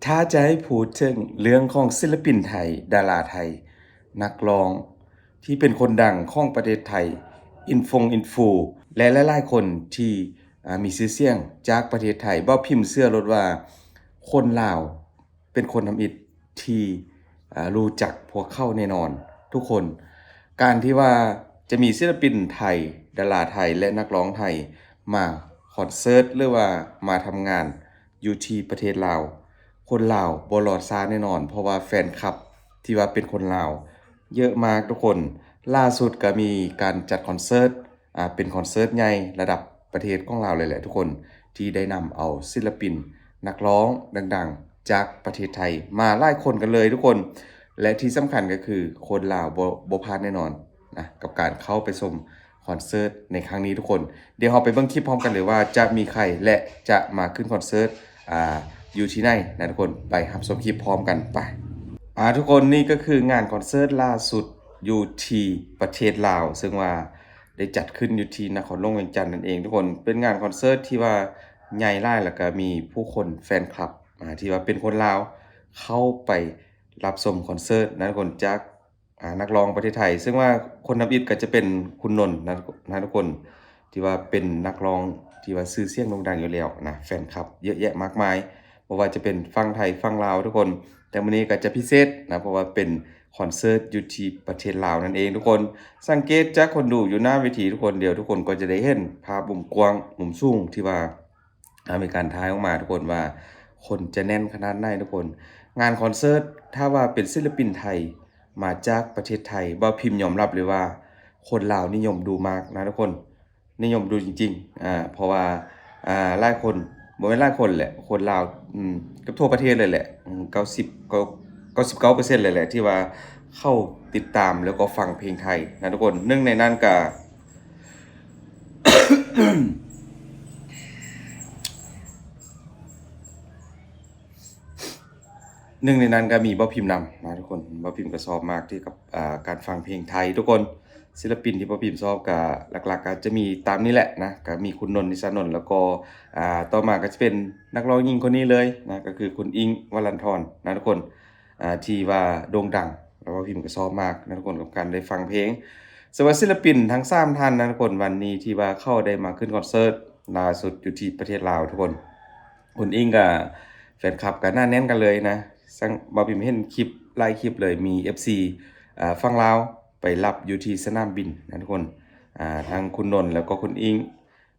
ຖ້າຈະໃຫ້ພູດເຖິງເລື່ອງຂອງສິນລະປິນໄທ, ດາລາໄທ, ນັກຮ້ອງທີ່ເປັນຄົນດັງຂອງປະເທດໄທ, ອິນຟົງອິນຟູ ແລະ ຫຼາຍໆຄົນທີ່ ອາ ມີຊື່ສຽງຈາກປະເທດໄທ, ບ່າວພິມເຊື່ອໂລດວ່າຄົນລາວເປັນຄົນທຳອິດທີ່ ອາ ຮູ້ຈັກພວກເຂົາແນ່ນອນທຸກຄົນ. ການທີ່ວ່າຈະມີສິນລະປິນໄທ, ດາລາໄທ ແລະ ນັກຮ້ອງໄທມາຄອນເສີດ ຫຼືວ່າມາທຳງານ ຢູ່ທີ່ປະເທດລາວ, ຄົນລາວບໍ່ລອດຊາດແນ່ນອນ ເພາະວ່າແຟນຄລັບທີ່ວ່າເປັນຄົນລາວເຍອະມາກທຸກຄົນ. ລ່າສຸດກໍມີການຈັດຄອນເສີດ ອາ ເປັນຄອນເສີດໃຫຍ່ລະດັບປະເທດຂອງລາວເລີຍແຫຼະທຸກຄົນ ທີ່ໄດ້ນຳເອົາສິນລະປິນນັກຮ້ອງດັງໆຈາກປະເທດໄທມາຫຼາຍຄົນກັນເລີຍທຸກຄົນ ແລະ ທີ່ສຳຄັນກໍຄືຄົນລາວບໍ່ ບໍ່ພາດແນ່ນອນ ນະ ກັບການເຂົ້າໄປຊົມຄອນເສີດໃນຄັ້ງນີ້ທຸກຄົນ. ດຽວເຮົາໄປເບິ່ງຄລິບພ້ອມກັນເລີຍວ່າຈະມີໃຜ ແລະ ຈະມາຂຶ້ນຄອນເສີດ ອາ ຢູ່ທີ່ໃນນະທຸກຄົນ. ໄປຮັບຊົມຄລິບພ້ອມກັນ ໄປ. ອາ ທຸກຄົນ ນີ້ກໍຄືງານຄອນເສີດລ່າສຸດຢູ່ທີ່ປະເທດລາວ ເຊິ່ງວ່າໄດ້ຈັດຂຶ້ນຢູ່ທີ່ນະຄອນຫຼວງວຽງຈັນນັ້ນເອງທຸກຄົນ. ເປັນງານຄອນເສີດທີ່ວ່າໃຫຍ່ຫຼາຍ ແລ້ວກໍມີຜູ້ຄົນ ແຟນຄລັບ ອາ ທີ່ວ່າເປັນຄົນລາວເຂົ້າໄປ ຮັບຊົມຄອນເສີດນະທຸກຄົນ ຈາກ ອາ ນັກຮ້ອງປະເທດໄທ ເຊິ່ງວ່າຄົນທຳອິດກໍຈະເປັນຄຸນນົນນະ ນະທຸກຄົນ ທີ່ວ່າເປັນນັກຮ້ອງທີ່ວ່າຊື່ສຽງໂດ່ງດັງຢູ່ແລ້ວນະ ແຟນຄລັບເຍອະແຍະມາກມາຍ ບໍ່ວ່າຈະເປັນຝັ່ງໄທຝັ່ງລາວທຸກຄົນ. ແຕ່ມື້ນີ້ກໍຈະພິເສດນະ ເພາະວ່າເປັນຄອນເສີດຢູ່ທີ່ປະເທດລາວນັ້ນເອງທຸກຄົນ. ສັງເກດຈາກຄົນດູຢູ່ໜ້າເວທີທຸກຄົນ ດຽວທຸກຄົນກໍຈະໄດ້ເຫັນພາບມຸມກວ້າງ ມຸມສູງທີ່ວ່າ ອາ ມີການຖ່າຍອອກມາທຸກຄົນ ວ່າຄົນຈະແໜ້ນຂະໜາດໃດທຸກຄົນ. ງານຄອນເສີດ ຖ້າວ່າເປັນສິນລະປິນໄທມາຈາກປະເທດໄທ ບ່າວພິມຍອມຮັບເລີຍວ່າຄົນລາວນິຍົມດູມາກນະທຸກຄົນ ນິຍົມດູຈິງໆ ອາ ເພາະວ່າ ອາ ຫຼາຍຄົນ ບໍ່ແມ່ນຫຼາຍຄົນແຫຼະ ຄົນລາວ ອືມ ເກືອບທົ່ວປະເທດເລີຍແຫຼະ ອືມ ເກົ້າສິບ ເກົ້າ ເກົ້າສິບເກົ້າເປີເຊັນເລີຍແຫຼະ ທີ່ວ່າເຂົ້າຕິດຕາມ ແລ້ວກໍຟັງເພງໄທນະທຸກຄົນ. ໜຶ່ງໃນນັ້ນກະ ໜຶ່ງໃນນັ້ນກໍມີບ່າວພິມນຳນະທຸກຄົນ. ບ່າວພິມກໍຊອບມາກທີ່ກັບ ອາ ການຟັງເພງໄທທຸກຄົນ. ສິນລະປິນທີ່ບ່າວພິມຊອບກໍຫຼັກໆກໍຈະມີຕາມນີ້ແຫຼະນະ ກໍມີຄຸນນົນ ນິຊານົນ ແລ້ວກໍ ອາ ຕໍ່ມາກໍຈະເປັນນັກຮ້ອງຍິງຄົນນີ້ເລີຍນະ ກໍຄືຄຸນອິ້ງ ວະລັນທອນນະທຸກຄົນ. ອາ ທີ່ວ່າໂດ່ງດັງ ແລ້ວວ່າພິມກໍຊອບມາກນະທຸກຄົນ ກັບການໄດ້ຟັງເພງ. ສຳລັບສິນລະປິນທັງສາມທ່ານນະທຸກຄົນ ວັນນີ້ທີ່ວ່າເຂົາໄດ້ມາຂຶ້ນຄອນເສີດລ່າສຸດຢູ່ທີ່ປະເທດລາວທຸກຄົນ. ຄຸນອິ້ງກັບແຟນຄລັບກໍໜາແໜ້ນກັນເລີຍນະ ສັງ ບ່າວພິມເຫັນຄລິບຫຼາຍຄລິບເລີຍ ມີເອັຟຊີ ອາ ຝັ່ງລາວໄປຮັບຢູ່ທີ່ສະໜາມບິນນະທຸກຄົນ. ອາ ທັງຄຸນນົນ ແລ້ວກໍຄຸນອິ້ງ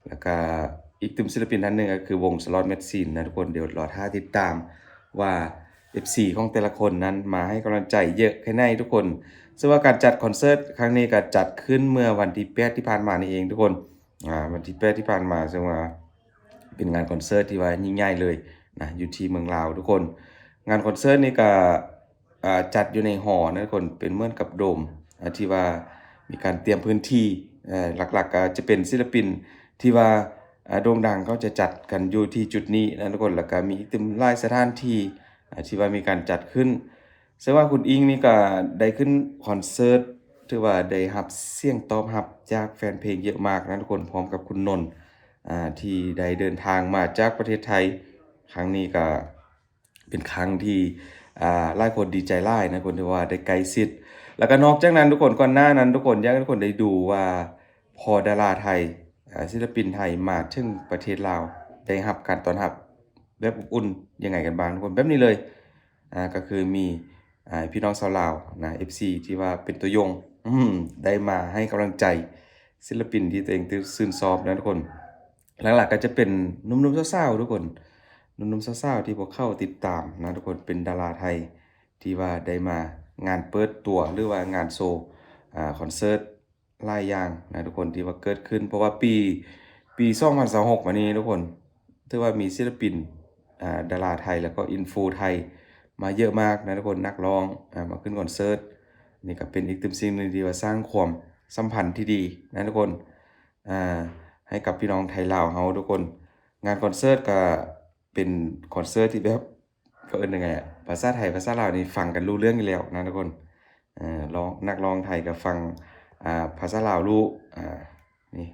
ແລ້ວກະອີກກຸ່ມສິນລະປິນທ່ານໜຶ່ງກໍຄືວົງສະຫຼອດແມັດຊີນນະທຸກຄົນ. ດຽວລໍຖ້າຕິດຕາມວ່າເອັຟຊີຂອງແຕ່ລະຄົນນັ້ນມາໃຫ້ກຳລັງໃຈເຍາະແຄ່ໃດທຸກຄົນ. ເຊິ່ງວ່າການຈັດຄອນເສີດຄັ້ງນີ້ກໍຈັດຂຶ້ນເມື່ອວັນທີແປດທີ່ຜ່ານມານີ້ເອງທຸກຄົນ. ອາ ວັນທີແປດທີ່ຜ່ານມາ ເຊິ່ງວ່າເປັນງານຄອນເສີດທີ່ວ່າຍິ່ງໃຫຍ່ເລີຍນະ ຢູ່ທີ່ເມືອງລາວທຸກຄົນ. ງານຄອນເສີດນີ້ກໍ ອາ ຈັດຢູ່ໃນຫໍນະທຸກຄົນ ເປັນເໝືອນກັບໂດມ ອາ ທີ່ວ່າມີການຕຽມພື້ນທີ່ ເອີ ຫຼັກໆກໍຈະເປັນສິນລະປິນທີ່ວ່າ ອາ ໂດ່ງດັງ ເຂົາຈະຈັດກັນຢູ່ທີ່ຈຸດນີ້ນະທຸກຄົນ. ແລ້ວກໍມີອີກຕື່ມຫຼາຍສະຖານທີ່ ອາ ທີ່ວ່າມີການຈັດຂຶ້ນ ເຊິ່ງວ່າຄຸນອິ້ງນີ້ກໍໄດ້ຂຶ້ນຄອນເສີດ ຖືວ່າໄດ້ຮັບສຽງຕອບຮັບຈາກແຟນເພງເຍອະມາກນະທຸກຄົນ ພ້ອມກັບຄຸນນົນ ອາ ທີ່ໄດ້ເດີນທາງມາຈາກປະເທດໄທ ຄັ້ງນີ້ກໍ ເປັນຄັ້ງທີ່ ອາ ຫຼາຍຄົນດີໃຈຫຼາຍນະທຸກຄົນ ທີ່ວ່າໄດ້ໃກ້ຊິດ. ແລ້ວກໍນອກຈາກນັ້ນທຸກຄົນ ກ່ອນໜ້ານັ້ນທຸກຄົນ ຢາກໃຫ້ທຸກຄົນໄດ້ດູວ່າພໍດາລາໄທ ອາ ສິນລະປິນໄທມາເຖິງປະເທດລາວ ໄດ້ຮັບການຕ້ອນຮັບແບບອົບອຸ່ນຍັງໄງກັນບ້າງທຸກຄົນ. ແບບນີ້ເລີຍ ອາ ກໍຄືມີ ອາ ພີ່ນ້ອງຊາວລາວນະ ເອັຟຊີ ທີ່ວ່າເປັນຕົວຢ່າງ ອືມ ໄດ້ມາໃຫ້ກຳລັງໃຈ ສິນລະປິນທີ່ຕົວເອງຊື່ນຊອບນະທຸກຄົນ. ຫຼັກໆກໍຈະເປັນໜຸ່ມໆສາວໆທຸກຄົນ ໜຸ່ມໆສາວໆທີ່ພວກເຂົາຕິດຕາມນະທຸກຄົນ ເປັນດາລາໄທທີ່ວ່າໄດ້ມາງານເປີດຕົວ ຫຼືວ່າງານໂຊ ອາ ຄອນເສີດຫຼາຍຢ່າງນະທຸກຄົນ ທີ່ວ່າເກີດຂຶ້ນ. ເພາະວ່າປີ ປີສອງພັນຊາວຫົກມານີ້ທຸກຄົນ ຖືວ່າມີສິນລະປິນ ອາ ດາລາໄທ ແລ້ວກໍອິນຟູໄທມາເຍອະມາກນະທຸກຄົນ ນັກຮ້ອງ ອາ ມາຂຶ້ນຄອນເສີດ. ນີ້ກໍເປັນອີກຕື່ມສິ່ງໜຶ່ງທີ່ວ່າສ້າງຄວາມສຳພັນທີ່ດີນະທຸກຄົນ ອາ ໃຫ້ກັບພີ່ນ້ອງໄທລາວເຮົາທຸກຄົນ. ງານຄອນເສີດກໍເປັນຄອນເສີດທີ່ແບບ ເຂົາເອີ້ນຫຍັງໄງອະ ພາສາໄທພາສາລາວນີ້ຟັງກັນຮູ້ເລື່ອງຢູ່ແລ້ວນະທຸກຄົນ. ເອີ ຮ້ອງ ນັກຮ້ອງໄທກໍຟັງ ອາ ພາສາລາວຮູ້ ອາ ນີ້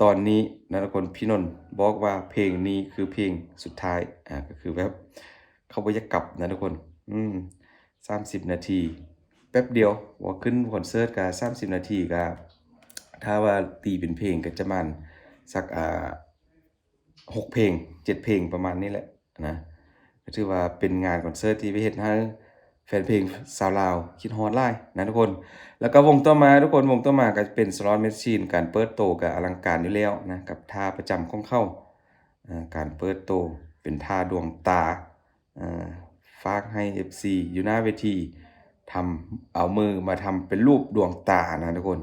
ຕອນນີ້ນະທຸກຄົນ ພີ່ນົນບອກວ່າເພງນີ້ຄືເພງສຸດທ້າຍ ອາ ກໍຄືແບບ ຂົາບໍ່ຢາກກັບນະທຸກຄົນ. ອືມ ສາມສິບນາທີ ແປັບດຽວ ວ່າຂຶ້ນຄອນເສີດກະສາມສິບນາທີ ກະ ຖ້າວ່າຕີເປັນເພງກະຈະປະມານສັກ ອ່າ ຫົກເພງ ເຈັດເພງ ປະມານນີ້ແຫຼະນະ. ກະຖືວ່າເປັນງານຄອນເສີດທີ່ໄປເຮັດໃຫ້ແຟນເພງຊາວລາວຄິດຮອດຫຼາຍນະທຸກຄົນ. ແລ້ວກະວົງຕໍ່ມາທຸກຄົນ ວົງຕໍ່ມາກະເປັນ Slot Machine ການເປີດໂຕກະອະລັງການຢູ່ແລ້ວນະ ກັບທ່າປະຈຳຂອງເຂົາ. ອ່າ ການເປີດໂຕເປັນທ່າດວງຕາ ອ່າ ຝາກໃຫ້ເອັຟຊີຢູ່ໜ້າເວທີ ທຳ ເອົາມືມາທຳເປັນຮູບດວງຕານະທຸກຄົນ.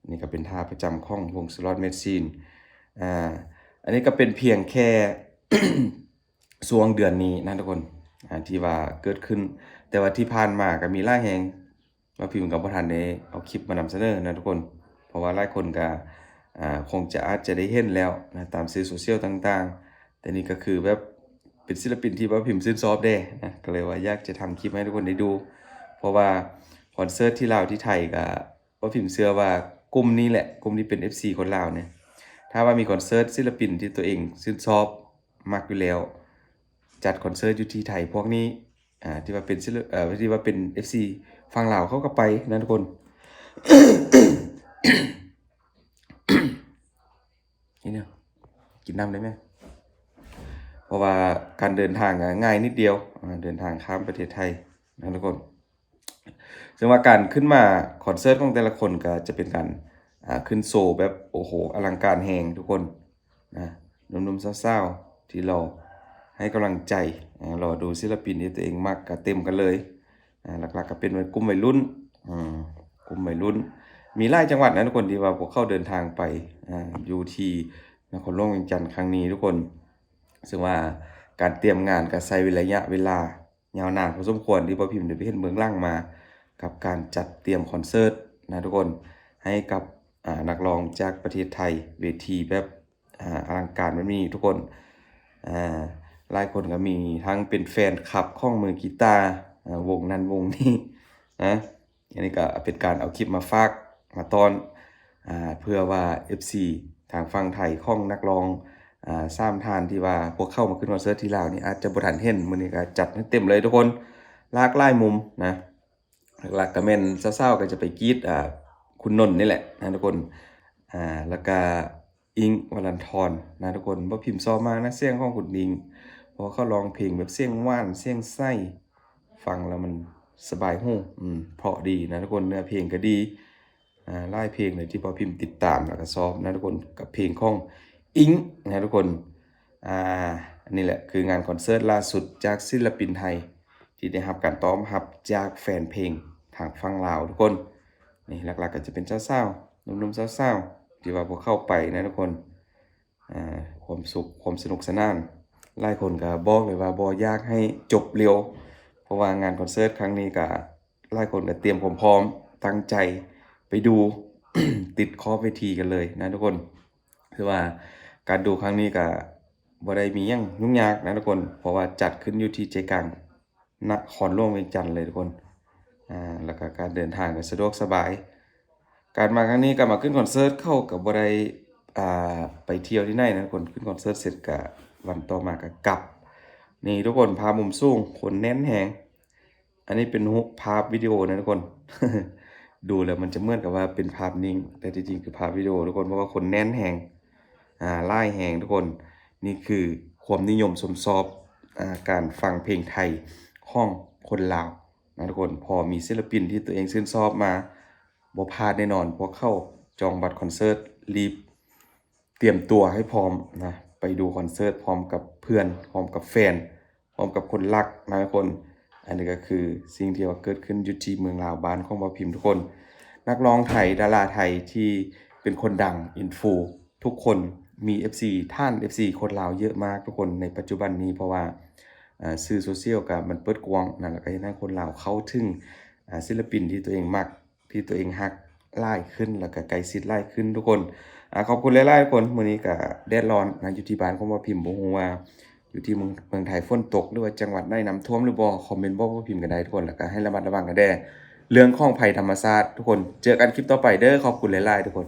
ນີ້ກະເປັນທ່າປະຈຳຂອງວົງ Slot Machine. ອ່າ ອັນນີ້ກະເປັນພຽງແຄ່ຊ່ວງເດືອນນີ້ນະທຸກຄົນ ອ່າ ທີ່ວ່າເກີດຂຶ້ນ, ແຕ່ວ່າທີ່ຜ່ານມາກະມີຫຼາຍແຮງ ບ່າວພິມກະບໍ່ທັນໄດ້ເອົາຄລິບມານຳສະເໜີນະທຸກຄົນ ເພາະວ່າຫຼາຍຄົນກະ ອ່າ ຄົງຈະອາດຈະໄດ້ເຫັນແລ້ວນະ ຕາມສື່ໂຊຊຽວຕ່າງໆ. ແຕ່ນີ້ກະຄືແບບເປັນສິລະປິນທີ່ບ່າວພິມຊື່ນຊອບແດ່ນະ ກະເລີຍວ່າຢາກຈະທຳຄລິບໃຫ້ທຸກຄົນໄດ້ດູ ເພາະວ່າຄອນເສີດທີ່ລາວທີ່ໄທກະ ບ່າວພິມເຊື່ອວ່າກຸ່ມນີ້ແຫຼະ ກຸ່ມທີ່ເປັນເອັຟຊີຄົນລາວນີ້ ຖ້າວ່າມີຄອນເສີດສິລະປິນທີ່ຕົວເອງຊື່ນຊອບ ມັກຢູ່ແລ້ວ ຈັດຄອນເສີດຢູ່ທີ່ໄທພວກນີ້ ອ່າ ທີ່ວ່າເປັນສິລະ ເອີ ທີ່ວ່າເປັນເອັຟຊີຝັ່ງລາວ ເຂົາກະໄປນະທຸກຄົນ. ອີຫຍັງ? ກິນນ້ຳໄດ້ແມ? ເພາະວ່າການເດີນທາງກະງ່າຍນິດດຽວ ອ່າ ເດີນທາງຂ້າມປະເທດໄທນະທຸກຄົນ. ເຊິ່ງວ່າການຂຶ້ນມາຄອນເສີດຂອງແຕ່ລະຄົນກະຈະເປັນການ ອ່າ ຂຶ້ນໂຊແບບ ໂອ້ໂຫ ອະລັງການແຮງທຸກຄົນນະ. ໜຸ່ມໆ ສາວໆ ທີ່ລໍໃຫ້ກຳລັງໃຈ ອ່າ ລໍດູສິລະປິນທີ່ຕົວເອງມັກກະເຕັມກັນເລີຍ. ອ່າ ຫຼັກໆ ກະເປັນໄວ ກຸ່ມໄວລຸ້ນ ອືມ ກຸ່ມໄວລຸ້ນ ມີຫຼາຍຈັງຫວັດນະທຸກຄົນ ທີ່ວ່າພວກເຂົາເດີນທາງໄປ ອ່າ ຢູ່ທີ່ນະຄອນຫຼວງວຽງຈັນຄັ້ງນີ້ທຸກຄົນ. ເຊິ່ງວ່າການຕຽມງານກະໃຊ້ໄລຍະເວລາຍາວນານພໍສົມຄວນ ທີ່ບ່າວພິມໄດ້ໄປເຫັນເບື້ອງຫຼັງມາ ກັບການຈັດຕຽມຄອນເສີດນະທຸກຄົນ ໃຫ້ກັບ ອ່າ ນັກຮ້ອງຈາກປະເທດໄທ ເວທີແບບ ອ່າ ອະລັງການແບບນີ້ທຸກຄົນ. ອ່າ ຫຼາຍຄົນກະມີທັງເປັນແຟນຄລັບຂອງມືກີຕາ ອ່າ ວົງນັ້ນວົງນີ້ນະ. ອັນນີ້ກະເປັນການເອົາຄລິບມາຝາກມາຕ້ອນ ອ່າ ເພື່ອວ່າເອັຟຊີທາງຝັ່ງໄທຂອງນັກຮ້ອງ ອ່າ ສາມທ່ານທີ່ວ່າພວກເຂົາມາຂຶ້ນຄອນເສີດທີ່ລາວນີ້ ອາດຈະບໍ່ທັນເຫັນ. ມື້ນີ້ກະຈັດໃຫ້ເຕັມເລີຍທຸກຄົນ ຫຼາກຫຼາຍມຸມນະ. ຫຼັກໆ ກະແມ່ນສາວໆ ກະຈະໄປກຣີດ ອ່າ ຄຸນນົນນີ້ແຫຼະນະທຸກຄົນ. ອ່າ ແລ້ວກະ ອິ້ງ ວະລັນທອນ ນະທຸກຄົນ. ບ່າວພິມຊອບມາກນະ ສຽງຂອງຄຸນອິ້ງ ເພາະວ່າເຂົາຮ້ອງເພງແບບສຽງຫວານ ສຽງໃສ ຟັງແລ້ວມັນສະບາຍຫູ ອືມ ເພາະດີນະທຸກຄົນ. ເນື້ອເພງກະດີ ອ່າ ຫຼາຍເພງເລີຍທີ່ບ່າວພິມຕິດຕາມ ແລ້ວກະຊອບນະທຸກຄົນ ກັບເພງຂອງອິ້ງນະທຸກຄົນ. ອ່າ ອັນນີ້ແຫຼະຄືງານຄອນເສີດລ່າສຸດຈາກສິລະປິນໄທ ທີ່ໄດ້ຮັບການຕ້ອນຮັບຈາກແຟນເພງທາງຝັ່ງລາວທຸກຄົນ. ນີ້ຫຼັກໆ ກະຈະເປັນສາວໆ ໜຸ່ມໆ ສາວໆ ທີ່ວ່າພວກເຂົາໄປນະທຸກຄົນ. ອ່າ ຄວາມສຸກ ຄວາມສະໜຸກສະໜານ ຫຼາຍຄົນກະບອກເລີຍວ່າບໍ່ຢາກໃຫ້ຈົບເລັວ ເພາະວ່າງານຄອນເສີດຄັ້ງນີ້ກະຫຼາຍຄົນກະຕຽມຄວາມພ້ອມ ຕັ້ງໃຈໄປດູ ຕິດຂອບເວທີກັນເລີຍນະທຸກຄົນ. ຄືວ່າການດູຄັ້ງນີ້ກະບໍ່ໄດ້ມີຫຍັງຫຍຸ້ງຍາກນະທຸກຄົນ ເພາະວ່າຈັດຂຶ້ນຢູ່ທີ່ໃຈກາງ ນະຄອນຫຼວງວຽງຈັນເລີຍທຸກຄົນ. ອ່າ ແລ້ວກະການເດີນທາງກະສະດວກສະບາຍ. ການມາຄັ້ງນີ້ກະມາຂຶ້ນຄອນເສີດ ເຂົາກະບໍ່ໄດ້ ອ່າ ໄປທ່ຽວທີ່ໃນນະທຸກຄົນ. ຂຶ້ນຄອນເສີດເສັດກະວັນຕໍ່ມາກະກັບ. ນີ້ທຸກຄົນ ພາບມຸມສູງ ຄົນແໜ້ນແຮງ. ອັນນີ້ເປັນຮູບພາບວິດີໂອນະທຸກຄົນ. ດູແລ້ວມັນຈະເໝືອນກັບວ່າເປັນພາບນິ່ງ ແຕ່ທີ່ຈິງຄືພາບວິດີໂອທຸກຄົນ ເພາະວ່າຄົນແໜ້ນແຮງ ອ່າ ຫຼາຍແຮງທຸກຄົນ. ນີ້ຄືຄວາມນິຍົມຊົມຊອບ ອ່າ ການຟັງເພງໄທຂອງຄົນລາວນະທຸກຄົນ. ພໍມີສິລະປິນທີ່ຕົວເອງຊື່ນຊອບມາ ບໍ່ພາດແນ່ນອນ. ພວກເຂົາຈອງບັດຄອນເສີດ ລີບຕຽມຕົວໃຫ້ພ້ອມນະ ໄປດູຄອນເສີດພ້ອມກັບເພື່ອນ ພ້ອມກັບແຟນ ພ້ອມກັບຄົນຮັກນະທຸກຄົນ. ອັນນີ້ກະຄືສິ່ງທີ່ວ່າເກີດຂຶ້ນຢູ່ທີ່ເມືອງລາວ ບ້ານຂອງບ່າວພິມທຸກຄົນ. ນັກຮ້ອງໄທ ດາລາໄທທີ່ເປັນຄົນດັງ ອິນຟູ ທຸກຄົນ ມີເອັຟຊີ ຖານເອັຟຊີຄົນລາວເຍອະມາກທຸກຄົນໃນປັດຈຸບັນນີ້ ເພາະວ່າ ອ່າ ສື່ໂຊຊຽວກະມັນເປີດກວ້າງນະ ແລ້ວກະເຮັດໃຫ້ຄົນລາວເຂົ້າເຖິງ ອ່າ ສິລະປິນທີ່ຕົວເອງມັກ ທີ່ຕົວເອງຮັກຫຼາຍຂຶ້ນ ແລ້ວກະໃກ້ຊິດຫຼາຍຂຶ້ນທຸກຄົນ. ອ່າ ຂອບຄຸນຫຼາຍໆທຸກຄົນ. ມື້ນີ້ກະແດດຮ້ອນນະ ຢູ່ທີ່ບ້ານຂອງບ່າວພິມ ບໍ່ຮູ້ວ່າຢູ່ທີ່ເມືອງ ເມືອງໄທຝົນຕົກ ຫຼືວ່າຈັງຫວັດໃດນ້ຳຖ້ວມຫຼືບໍ່ ຄອມເມັນບອກບ່າວພິມກັນໄດ້ທຸກຄົນ. ແລ້ວກະໃຫ້ລະມັດລະວັງກັນແດ່ ເລື່ອງຂອງໄພທຳມະຊາດທຸກຄົນ. ເຈີກັນຄລິບຕໍ່ໄປເດີ ຂອບຄຸນຫຼາຍໆທຸກຄົນ.